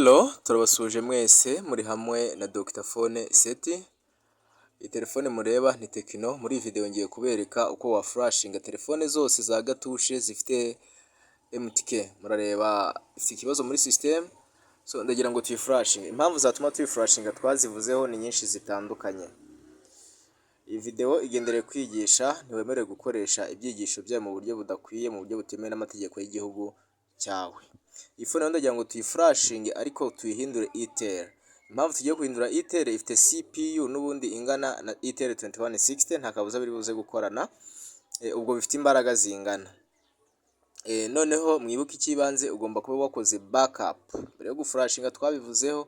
Hello, turabasuhuje mwese muri hamwe na Dr Phone Seti. Iyi telefone mureba ni Tecno. Muri iyi video ngiye kubereka uko waflashinga telefone zose za gatushe zifite MTK. Murareba ifite ikibazo muri system, so ndagira ngo tuyiflashinge. Impamvu zatuma tuyiflashinga twazivuzeho ni nyinshi zitandukanye. Iyi video igendereye kwigisha, ntiwemerewe gukoresha ibyigisho byayo mu buryo budakwiye, mu buryo butemewe n'amategeko y'igihugu cyawe. Iyi phone rero ndagira ngo tuyiflashinge ariko tuyihindure itel. Impamvu tugiye guhindura itel, ifite CPU n'ubundi ingana na itel 2160, nta kabuza biri buze gukorana, ubwo bifite imbaraga zingana. Noneho mwibuke icy'ibanze, ugomba kuba wakoze backup mbere yo guflashinga, twabivuzeho.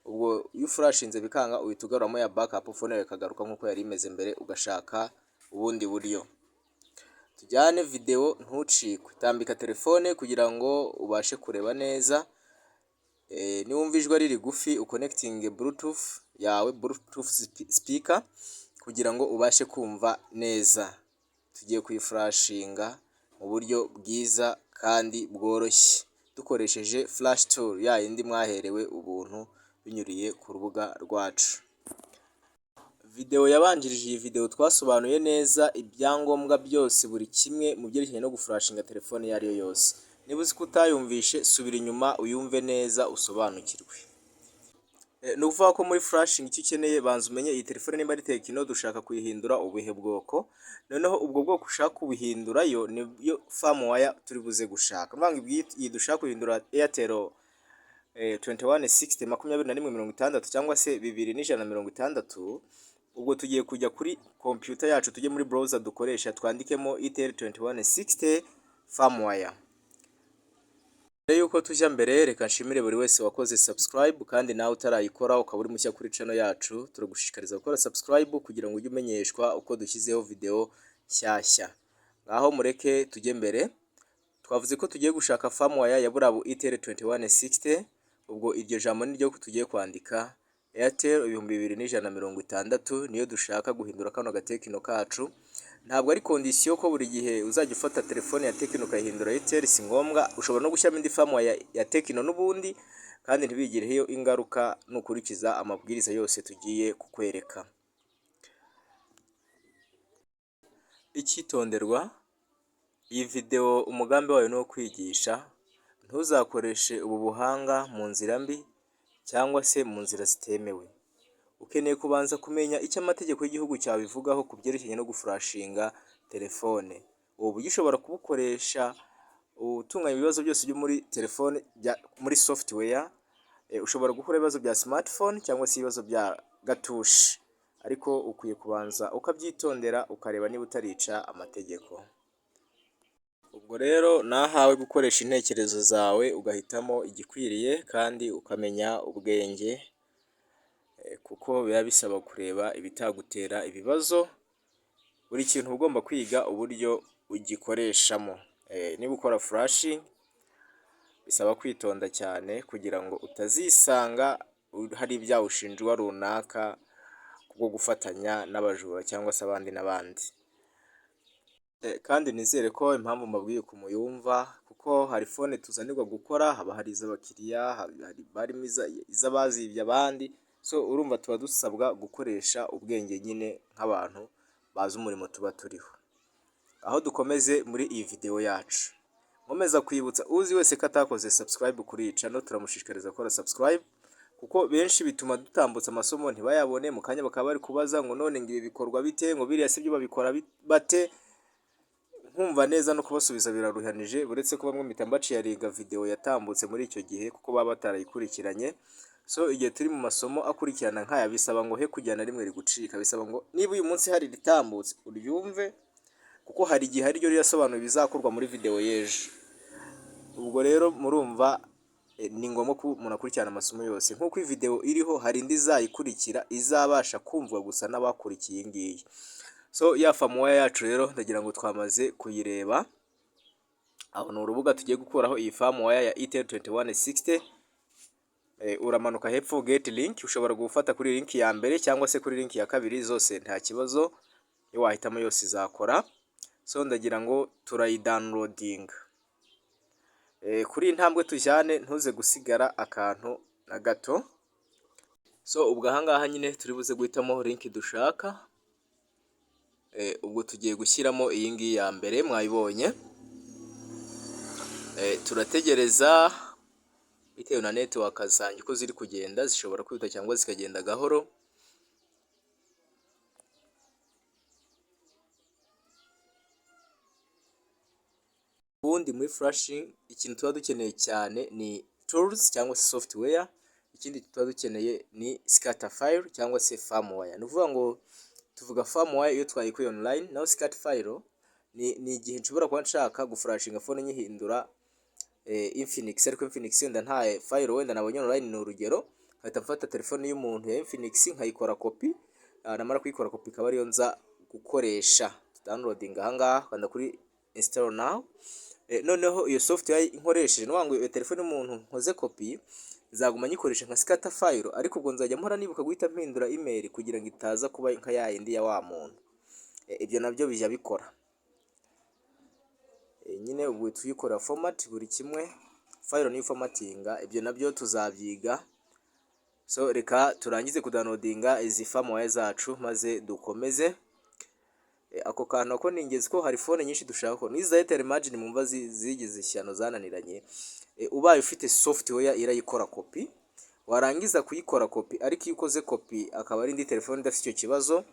Ubwo iyo uflashinze bikanga, uhita ugaruramo ya backup, phone yawe ikagaruka nk'uko yari imeze mbere, ugashaka ubundi buryo. Tujyane video, ntucikwe. Tambika telefone kugira ngo ubashe kureba neza. Niwumva ijwi ari rigufi, uconnectinge Bluetooth yawe, Bluetooth speaker, kugira ngo ubashe kumva neza. Tugiye kuyiflashinga mu buryo bwiza kandi bworoshye dukoresheje flash tool ya yindi mwaherewe ubuntu binyuriye ku rubuga rwacu. Video yabanjirije iyi video twasobanuye neza ibyangombwa byose, buri kimwe mu byerekeranye no guflashinga telefone iyo ari yo yose. Niba uzi ko utayumvishe, subira inyuma uyumve neza usobanukirwe. Ni ukuvuga ko muri flashing icyo ukeneye, banza umenye iyi telefone nimba ari Tecno, dushaka kuyihindura ubuhe bwoko. Noneho ubwo bwoko ushaka kubuhindurayo niyo firmware turi buze gushaka. Ni ukuvuga ngo iyi dushaka guhindura Airtel 2160, 2160 cyangwa se 2160. Ubwo tugiye kujya kuri computer yacu, tujye muri browser dukoresha, twandikemo itel 2160 firmware. Mbere yuko tujya mbere, reka nshimire buri wese wakoze subscribe, kandi nawe utarayikora ukaba uri mushya kuri channel yacu, turagushishikariza gukora subscribe kugira ngo ujye umenyeshwa uko dushyizeho video nshyashya. Ngaho mureke tujye mbere. Twavuze ko tugiye gushaka firmware ya buriya bu Itel 2160. Ubwo iryo jambo niryo tugiye kwandika, Airtel 2160, niyo dushaka guhindura kano gaTecno kacu. Ntabwo ari condition ko buri gihe uzajya ufata telefone ya Tecno ukayihindura Itel, si ngombwa. Ushobora no gushyiramo indi firmware ya Tecno n'ubundi kandi ntibigireho ingaruka nukurikiza amabwiriza yose tugiye kukwereka. Icyitonderwa: iyi video umugambi wayo ni uwo kwigisha, ntuzakoreshe ubu buhanga mu nzira mbi cyangwa se mu nzira zitemewe. Ukeneye kubanza kumenya icyo amategeko y'igihugu cyawe bivugaho ku byerekeranye no guflashinga telefone. Ubu buryo ushobora kubukoresha utunganya ibibazo byose byo muri telefone muri software, ushobora gukora ibibazo bya smartphone cyangwa se ibibazo bya gatushe, ariko ukwiye kubanza ukabyitondera, ukareba niba utarica amategeko. Ubwo rero nahawe gukoresha intekerezo zawe, ugahitamo igikwiriye kandi ukamenya ubwenge, kuko biba bisaba kureba ibitagutera ibibazo. Buri kintu uba ugomba kwiga uburyo ugikoreshamo. Niba ukora flashing bisaba kwitonda cyane kugira ngo utazisanga hari ibyaha ushinjwa runaka kubwo gufatanya n'abajura cyangwa se abandi n'abandi. Kandi nizere ko impamvu mbabwiye uku muyumva, kuko hari phone tuzanirwa gukora, haba hari iz'abakiriya, harimo iz'abazibye abandi, so urumva tuba dusabwa gukoresha ubwenge nyine nk'abantu bazi umurimo tuba turiho. Aho dukomeze muri iyi video yacu. Nkomeza kwibutsa uzi wese ko atakoze subscribe kuri iyi channel, turamushishikariza gukora subscribe, kuko benshi bituma dutambutsa amasomo ntibayabone, mu kanya bakaba bari kubaza ngo none ngo ibi bikorwa bite, ngo biriya si byo babikora bate. Nkumva neza no kubasubiza biraruhanije, uretse ko bamwe mpita mbasharinga video yatambutse muri icyo gihe kuko baba batarayikurikiranye. So igihe turi mu masomo akurikirana nk'aya, bisaba ngo he kujya na rimwe rigucika, bisaba ngo niba uyu munsi hari iritambutse uryumve, kuko hari igihe ariryo rirasobanura ibizakorwa muri video y'ejo. Ubwo rero murumva ni ngombwa ko umuntu akurikirana amasomo yose. Nk'uko iyi video iriho, hari indi izayikurikira izabasha kumvwa gusa n'abakurikiye iyi ngiyi. So ya firmware yacu rero ndagira ngo twamaze kuyireba. Aho ni urubuga tugiye gukuraho iyi firmware ya Itel 2160. Uramanuka hepfo, get link, ushobora gufata kuri link ya mbere cyangwa se kuri link ya kabiri, zose nta kibazo, iyo wahitamo yose izakora. So ndagira ngo turayidownloadinga. Kuri iyi ntambwe tujyane, ntuze gusigara akantu na gato. So ubwo ahangaha nyine turi buze guhitamo link dushaka. Ubwo tugiye gushyiramo iyi ngiyi ya mbere mwayibonye. Turategereza bitewe na network zanjye uko ziri kugenda, zishobora kwihuta cyangwa zikagenda gahoro. Ubundi muri flashing ikintu tuba dukeneye cyane ni tools cyangwa se software, ikindi tuba dukeneye ni scatter file cyangwa se firmware. Ni ukuvuga ngo tuvuga firmware iyo twayikuye online, naho scatter file ni igihe nshobora kuba nshaka guflashinga phone nyihindura Infinix, ariko Infinix wenda nta file wenda nabonye online, ni urugero, nkahita mfata telefone y'umuntu ya Infinix nkayikora kopi, namara kuyikora kopi ikaba ariyo nza gukoresha. Downloading ahangaha, kanda kuri install now. Noneho iyo software nkoresheje, ni ngo iyo telefone y'umuntu nkoze kopi nzaguma nyikoresha nka scatter file, ariko ubwo nzajya mpora nibuka guhita mpindura email kugira ngo itaza kuba nka ya yindi ya wa muntu. Ibyo nabyo bijya bikora nyine. Ubwo tuyikora format, buri kimwe file niyo formatinga, ibyo nabyo tuzabyiga. So reka turangize kudownloadinga izi firmware zacu maze dukomeze. Ako kantu ko ni ingenzi, ko hari phone nyinshi dushaka ko n'iza Airtel Imagine mwumva zigize ishyano zananiranye. Ubaye ufite software irayikora kopi, warangiza kuyikora kopi, ariko iyo ukoze kopi akaba ari indi telefone idafite icyo kibazo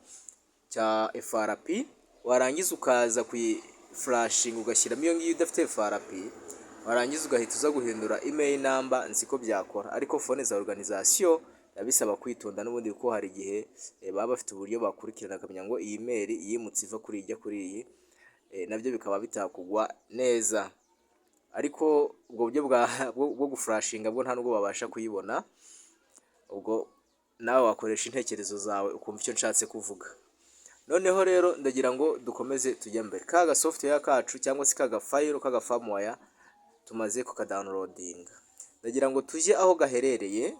cya FRP, warangiza ukaza kuyiflashinga ugashyiramo iyo ngiyo idafite FRP, warangiza ugahita uza guhindura IMEI number, nzi ko byakora. Ariko phone za organization biba bisaba kwitonda n'ubundi, kuko hari igihe baba bafite uburyo bakurikirana bakamenya ngo iyi email yimutse iva kuri iyi ijya kuri iyi, nabyo bikaba bitakugwa neza. Ariko ubwo buryo bwo guflashinga bwo nta nubwo babasha kuyibona. Ubwo nawe wakoresha intekerezo zawe ukumva icyo nshatse kuvuga. Noneho rero ndagira ngo dukomeze tujya mbere. Ka ga software kacu cyangwa se ka ga file ka ga firmware tumaze kukadownloadinga, ndagira ngo tujye aho gaherereye,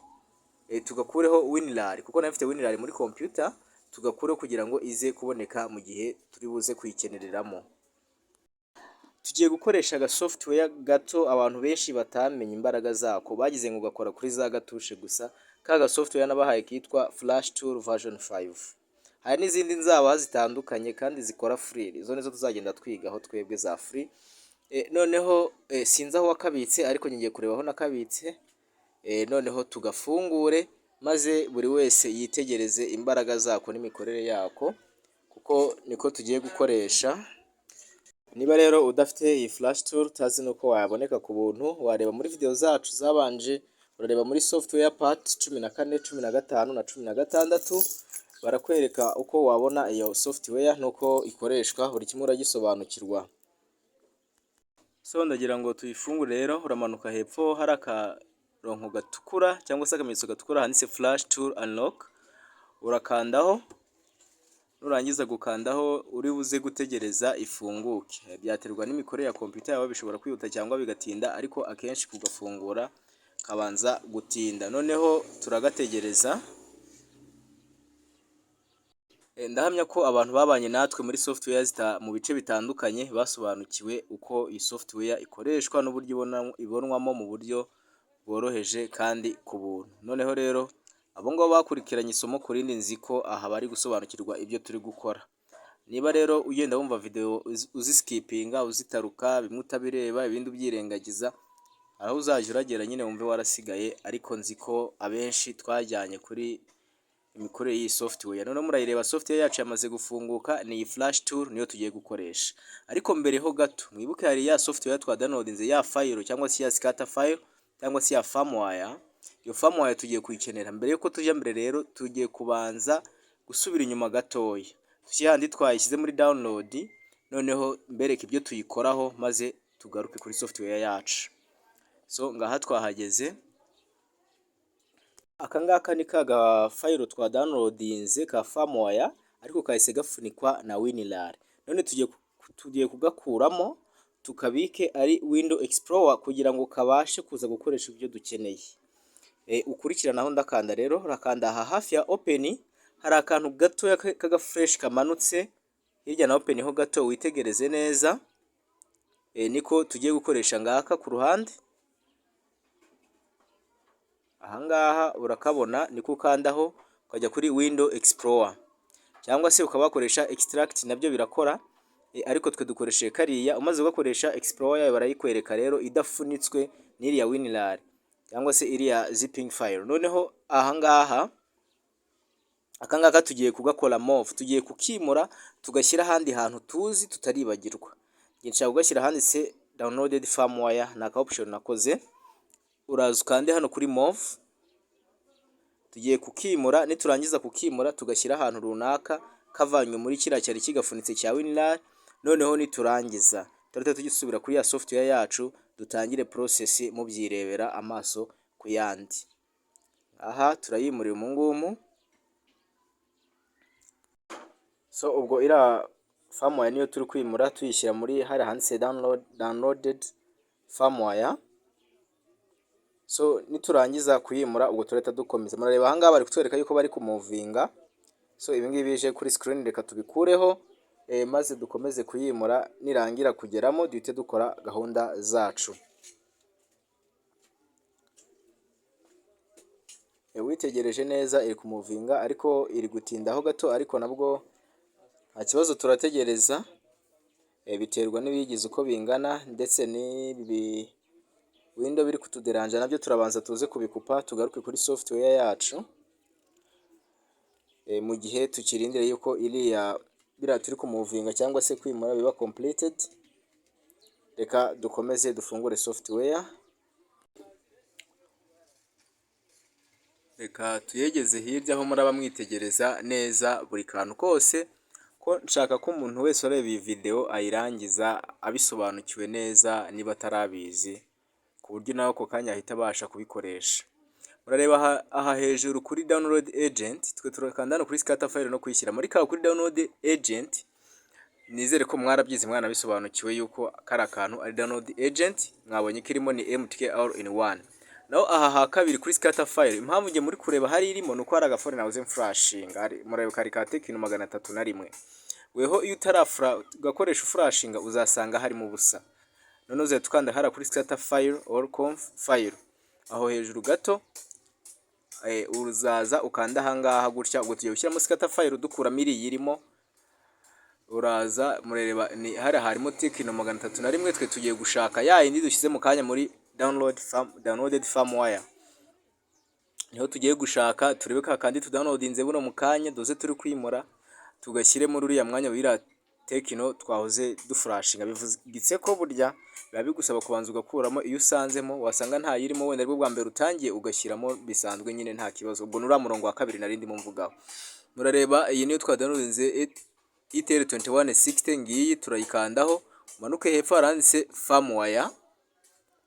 tugakureho WinRAR, kuko nayo mfite WinRAR muri computer, tugakureho kugira ngo ize kuboneka mu gihe turi buze kuyikenereramo. Tugiye gukoresha aga software gato abantu benshi batamenye imbaraga zako, bagize ngo gakora kuri za gatushe gusa. Ka ga software nabahaye kitwa Flash Tool version 5. Hari n'izindi nzabaha zitandukanye kandi zikora free, izo nizo tuzagenda twigaho twebwe za free. Noneho sinzi aho wakabitse, ariko ngiye kureba aho nakabitse. Noneho tugafungure maze buri wese yitegereze imbaraga zako n'imikorere yako, kuko niko tugiye gukoresha. Niba rero udafite iyi Flash Tool, utazi nuko wayaboneka ku buntu, wareba muri video zacu zabanje, urareba muri software part 14, 15 na 16, barakwereka uko wabona iyo software nuko ikoreshwa, buri kimwe uragisobanukirwa. So ndagira ngo tuyifungure rero. Uramanuka hepfo hari akarongo gatukura cyangwa se akamenyetso gatukura handitse Flash Tool Unlock, urakandaho. Nurangiza gukandaho uri buze gutegereza ifunguke. Byaterwa n'imikorere ya computer yawe, bishobora kwihuta cyangwa bigatinda, ariko akenshi kugafungura kabanza gutinda. Noneho turagategereza. Ndahamya ko abantu babanye natwe muri software mu bice bitandukanye basobanukiwe uko iyi software ikoreshwa n'uburyo ibonwamo mu buryo bworoheje kandi ku buntu. Noneho rero abo ngabo bakurikiranye isomo ku rindi, nzi ko aha bari gusobanukirwa ibyo turi gukora. Niba rero ugenda wumva video uziskipinga, uzitaruka, bimwe utabireba, ibindi ubyirengagiza, aho uzajya uragera nyine wumve warasigaye. Ariko nzi ko abenshi twajyanye kuri imikorere y'iyi software. Noneho murayireba, software yacu yamaze gufunguka, ni iyi Flash Tool, niyo tugiye gukoresha. Ariko mbere ho gato mwibuke hari ya software twadownloadinze, ya file cyangwa se ya scatter file cyangwa se ya firmware. Iyo firmware tugiye kuyikenera. Mbere yuko tujya mbere rero, tugiye kubanza gusubira inyuma gatoya, tujye handi twayishyize muri download, noneho mbereke ibyo tuyikoraho maze tugaruke kuri software yacu. So ngaha twahageze. Aka ngaka ni ka ga file twa downloadinze ka firmware, ariko kahise gafunikwa na WinRAR. None tugiye kugakuramo tukabike ari Windows Explorer kugira ngo kabashe kuza gukoresha ibyo dukeneye. Ukurikirana aho ndakanda rero, urakanda aha hafi ya open, hari akantu gatoya k'aga flèche kamanutse hirya na open ho gato, witegereze neza. Niko tugiye gukoresha ngaka ku ruhande. Ahangaha urakabona, niko ukandaho ukajya kuri Window Explorer, cyangwa se ukaba wakoresha extract, nabyo birakora, ariko twe dukoresheje kariya. Umaze kugakoresha, Explorer yayo barayikwereka rero idafunitswe n'iriya WinRAR cyangwa se iriya zipping file. Noneho ahangaha akangaka tugiye kugakora move, tugiye kukimura tugashyira ahandi hantu tuzi tutaribagirwa. Nshaka kugashyira ahanditse downloaded firmware, ni aka option nakoze. Uraza ukande hano kuri move, tugiye kukimura. Niturangiza kukimura tugashyira ahantu runaka kavanywe muri kiriya cyari kigafunitse cya WinRAR, noneho niturangiza turahita tugisubira kuri ya software yacu, dutangire process mubyirebera amaso ku yandi. Aha turayimurira umu ngumu. So ubwo iriya firmware niyo turi kwimura tuyishyira muri hariya handitse downloaded firmware. So niturangiza kuyimura, ubwo turahita dukomeza. Murareba ahangaha bari kutwereka yuko bari kumovinga. So ibi ngibi bije kuri screen, reka tubikureho, maze dukomeze kuyimura. Nirangira kugeramo duhite dukora gahunda zacu. Witegereje neza iri kumovinga, ariko iri gutindaho gato, ariko nabwo nta kibazo, turategereza. Biterwa n'ibiyigize uko bingana, ndetse n'ibi window biri kutuderanja nabyo turabanza tuze kubikupa, tugaruke kuri software yacu. Mu gihe tukirindira yuko iriya biriya turi kumovinga cyangwa se kwimura biba completed, reka dukomeze dufungure software. Reka tuyegeze hirya aho muraba mwitegereza neza buri kantu kose, ko nshaka ko umuntu wese ureba iyi video ayirangiza abisobanukiwe neza niba atarabizi, ku buryo nawe ako kanya ahita abasha kubikoresha. Murareba aha hejuru kuri download agent, twe turakanda hano kuri scatter file no kuyishyira muri ka kuri download agent. Nizere ko mwarabyize mwanabisobanukiwe yuko kari akantu ari download agent, mwabonye ko irimo ni MTK all in one. Naho aha ha kabiri kuri scatter file, impamvu nge muri kureba hari irimo nuko hari agafone nahoze mflashinga, murareba kari ka Tecno 301. Weho iyo utarafura ugakoresha uflashinga uzasanga harimo ubusa. Noneho uzahita ukanda hariya kuri scatter file or conf file aho hejuru gato, uzaza ukanda ahangaha gutya. Ubwo tugiye gushyiramo scatter file dukuramo iriya irimo. Uraza murareba ni hariya harimo Tecno 301, twe tugiye gushaka ya yindi dushyize mu kanya muri downloaded firmware, niho tugiye gushaka, turebe ka kandi tudownloadinze buno mu kanya duze turi kwimura tugashyire muri uriya mwanya w'iriya Tecno twahoze duflashinga. Bivugitse ko burya biba bigusaba kubanza ugakuramo iyo usanzemo, wasanga ntayirimo wenda aribwo bwa mbere utangiye, ugashyiramo bisanzwe nyine nta kibazo. Ubwo ni uriya murongo wa kabiri nari ndimo mvugaho. Murareba iyi niyo twadownloadinze, itel 2160, ngiyi, turayikandaho. Umanuke hepfo haranditse firmware,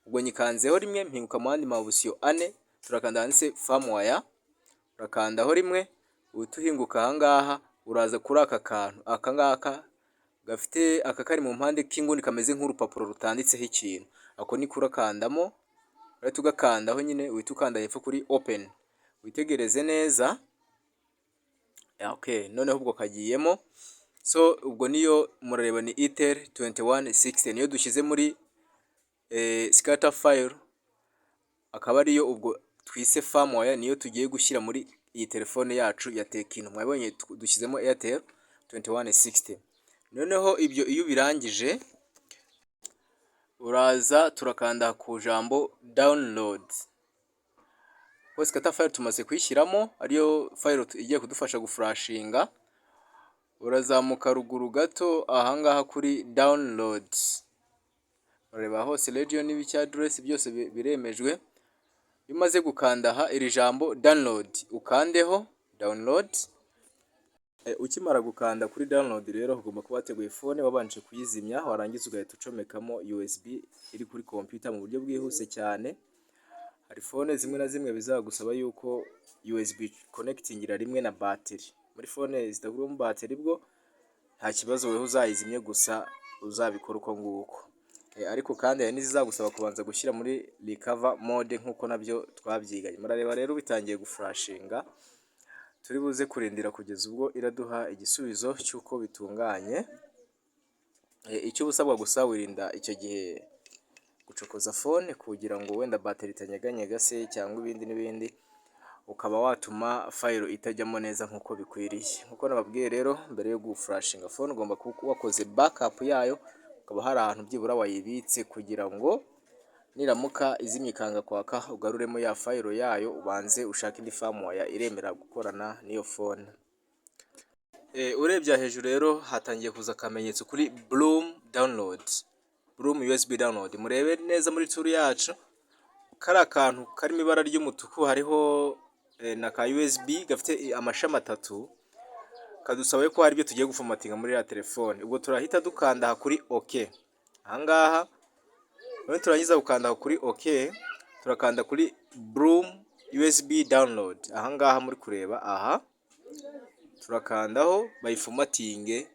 ubwo nyikanzeho rimwe mpinguka mu yandi ma option ane. Turakanda handitse firmware, urakandaho rimwe uhita uhinguka ahangaha. Uraza kuri aka kantu aka ngaka gafite aka kari mu mpande k'inguni kameze nk'urupapuro rutanditseho ikintu, ako niko urakandamo. Urahita ugakandaho nyine, uhita ukanda hepfo kuri open, witegereze neza. Okay, noneho ubwo kagiyemo. So ubwo niyo murareba ni itel 2160, niyo dushyize muri scatter file, akaba ariyo ubwo twise firmware, niyo tugiye gushyira muri iyi telefone yacu ya Tecno. Mwabonye dushyizemo Airtel 2160. Noneho ibyo iyo ubirangije, uraza turakanda ku jambo download. Kuko scatter file tumaze kuyishyiramo, ariyo file igiye kudufasha guflashinga, urazamuka ruguru gato ahangaha kuri download, urareba hose region n'ibiki, address, byose biremejwe. Iyo umaze gukanda aha iri jambo download, ukandeho download. Ukimara gukanda kuri download rero, ugomba kuba wateguye phone, wabanje kuyizimya, warangiza ugahita ucomekamo USB iri kuri computer mu buryo bwihuse cyane. Hari phone zimwe na zimwe bizagusaba yuko USB connectingira rimwe na battery. Muri phone zitaguramo battery bwo nta kibazo, weho uzayizimye gusa uzabikora uko nguko. Ariko kandi hari n'izizagusaba kubanza gushyira muri recover mode nk'uko nabyo twabyiganye. Murareba rero bitangiye guflashinga, turi buze kurindira kugeza ubwo iraduha igisubizo cy'uko bitunganye. Icyo uba usabwa gusa, wirinda icyo gihe gucomeka Gucokoza phone kugira ngo wenda bateri itanyeganyega se cyangwa ibindi n'ibindi, ukaba watuma file itajyamo neza nk'uko bikwiriye. Nk'uko nababwiye rero, mbere yo guflashinga phone ugomba kuba wakoze backup yayo, ukaba hari ahantu byibura wayibitse kugira ngo niramuka izimye ikanga kwaka, ugaruremo ya file yayo, ubanze ushake indi firmware iremera gukorana n'iyo phone. Urebye hejuru rero hatangiye kuza akamenyetso kuri Blum download, Blum USB download. Murebe neza muri tool yacu, kari akantu karimo ibara ry'umutuku, hariho na ka USB gafite amashami atatu, kadusaba ko hari ibyo tugiye guformatinga muri ya telefone. Ubwo turahita dukanda kuri OK ahangaha. Noneho turangiza gukanda kuri OK, turakanda kuri Blum USB download ahangaha muri kureba aha, turakandaho bayiformatinge,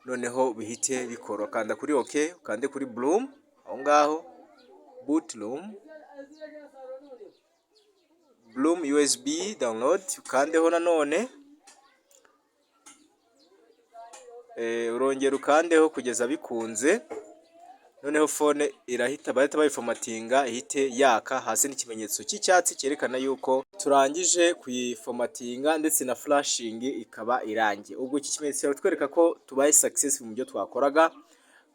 noneho bihite bikora. Kanda kuri OK, ukande kuri Blum aho ngaho, bootrom Blum USB download, ukandeho nanone, urongera ukandeho kugeza bikunze. Noneho phone irahita, bahita bayiformatinga, ihite yaka hasi n'ikimenyetso cy'icyatsi cyerekana yuko turangije kuyiformatinga ndetse na flashing ikaba irangiye. Ubwo iki kimenyetso kiratwereka ko tubaye successful mu byo twakoraga.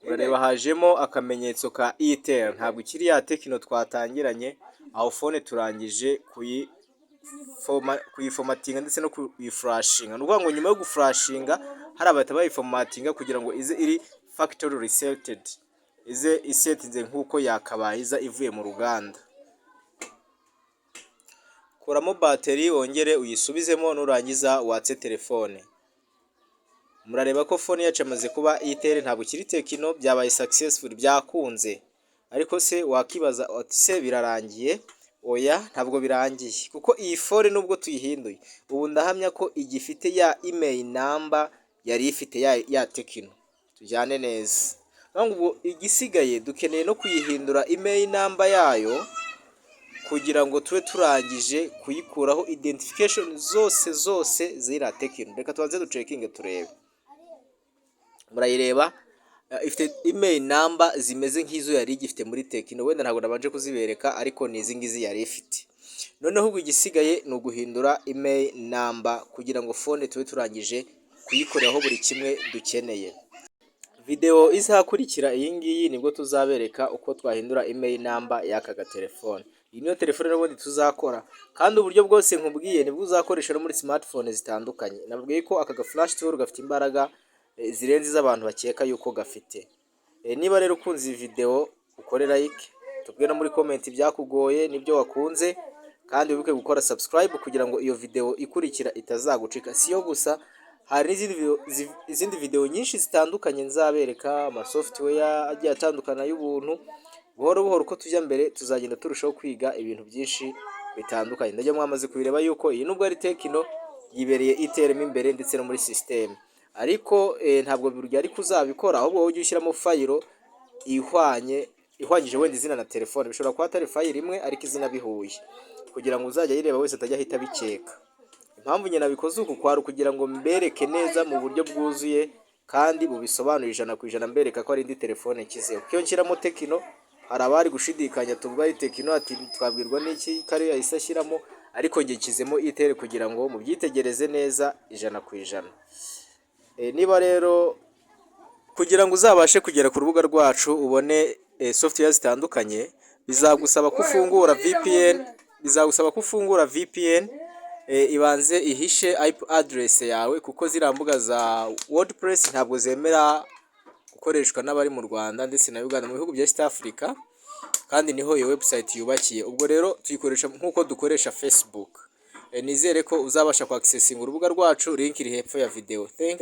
Urareba hajemo akamenyetso ka Itel, ntabwo ikiri ya Tecno twatangiranye. Aho phone turangije kuyiformatinga ndetse no kuyiflashinga. Ni ukuvuga ngo nyuma yo guflashinga hariya bahita bayiformatinga kugira ngo ize iri factory resetted, ize isetinze nk'uko yakabaye iza ivuye mu ruganda. Kuramo bateri wongere uyisubizemo, nurangiza watse telefone. Murareba ko phone yacu yamaze kuba Itel, ntabwo ikiri Tecno. Byabaye successful, byakunze. Ariko se wakibaza ati: "Se birarangiye?" Oya, ntabwo birangiye, kuko iyi phone nubwo tuyihinduye ubu, ndahamya ko igifite ya IMEI number yari ifite ya Tecno. Tujyane neza. Ubwo igisigaye dukeneye no kuyihindura IMEI number yayo kugira ngo tube turangije kuyikuraho identification zose zose z'iriya Tecno. Reka tubanze ducheckinge turebe. Murayireba ifite IMEI number zimeze nk'izo yari igifite muri Tecno. Wenda ntabwo nabanje kuzibereka, ariko ni izi ngizi yari ifite. Noneho ubwo igisigaye ni uguhindura IMEI number kugira ngo phone tube turangije kuyikoreraho buri kimwe dukeneye. Videwo izakurikira iyi ngiyi nibwo tuzabereka uko twahindura IMEI number y'aka gatelefone. Iyi niyo telefone n'ubundi tuzakora, kandi uburyo bwose nkubwiye nibwo uzakoresha no muri smartphone zitandukanye. Nabwiye ko aka ga flash tool gafite imbaraga zirenze iz'abantu bakeka yuko gafite. Niba rero ukunze iyi videwo, ukore like, tubwire no muri comment ibyakugoye n'ibyo wakunze, kandi wibuke gukora subscribe kugira ngo iyo videwo ikurikira itazagucika. Si yo gusa, hari n'izindi videwo nyinshi zitandukanye nzabereka ama software agiye atandukana y'ubuntu. Buhoro buhoro uko tujya mbere tuzagenda turushaho kwiga ibintu byinshi bitandukanye. Ndajya mwamaze kubireba yuko iyi nubwo ari Tecno, yibereye Itel mo imbere ndetse no muri system, ariko ntabwo buri ariko uzabikora, ahubwo wowe ujye ushyiramo file ihwanye, ihwanyije wenda izina na telefone. Bishobora kuba atari file imwe ariko izina bihuye, kugira ngo uzajya ayireba wese atajya ahita abikeka. Impamvu nyine nabikoze uku kwari ukugira ngo mbereke neza mu buryo bwuzuye kandi bubisobanuye 100%, mbereka ko ari indi telefone nshyizeho. Kuko iyo nshyiramo Tecno hari abari gushidikanya, tuvuga ari Tecno, ati: "Twabwirwa n'iki ko ariyo yahise ashyiramo?" Ariko njye nshyizemo Itel kugira ngo mubyitegereze neza 100%. Niba rero kugira ngo uzabashe kugera ku rubuga rwacu ubone software zitandukanye, bizagusaba ko ufungura VPN, bizagusaba ko ufungura VPN ibanze ihishe IP address yawe, kuko ziriya mbuga za WordPress ntabwo zemera gukoreshwa n'abari mu Rwanda ndetse na Uganda, mu bihugu bya East Africa, kandi niho iyo website yubakiye. Ubwo rero tuyikoresha nk'uko dukoresha Facebook. Nizere ko uzabasha kwaccessinga urubuga rwacu, link iri hepfo ya video. Thank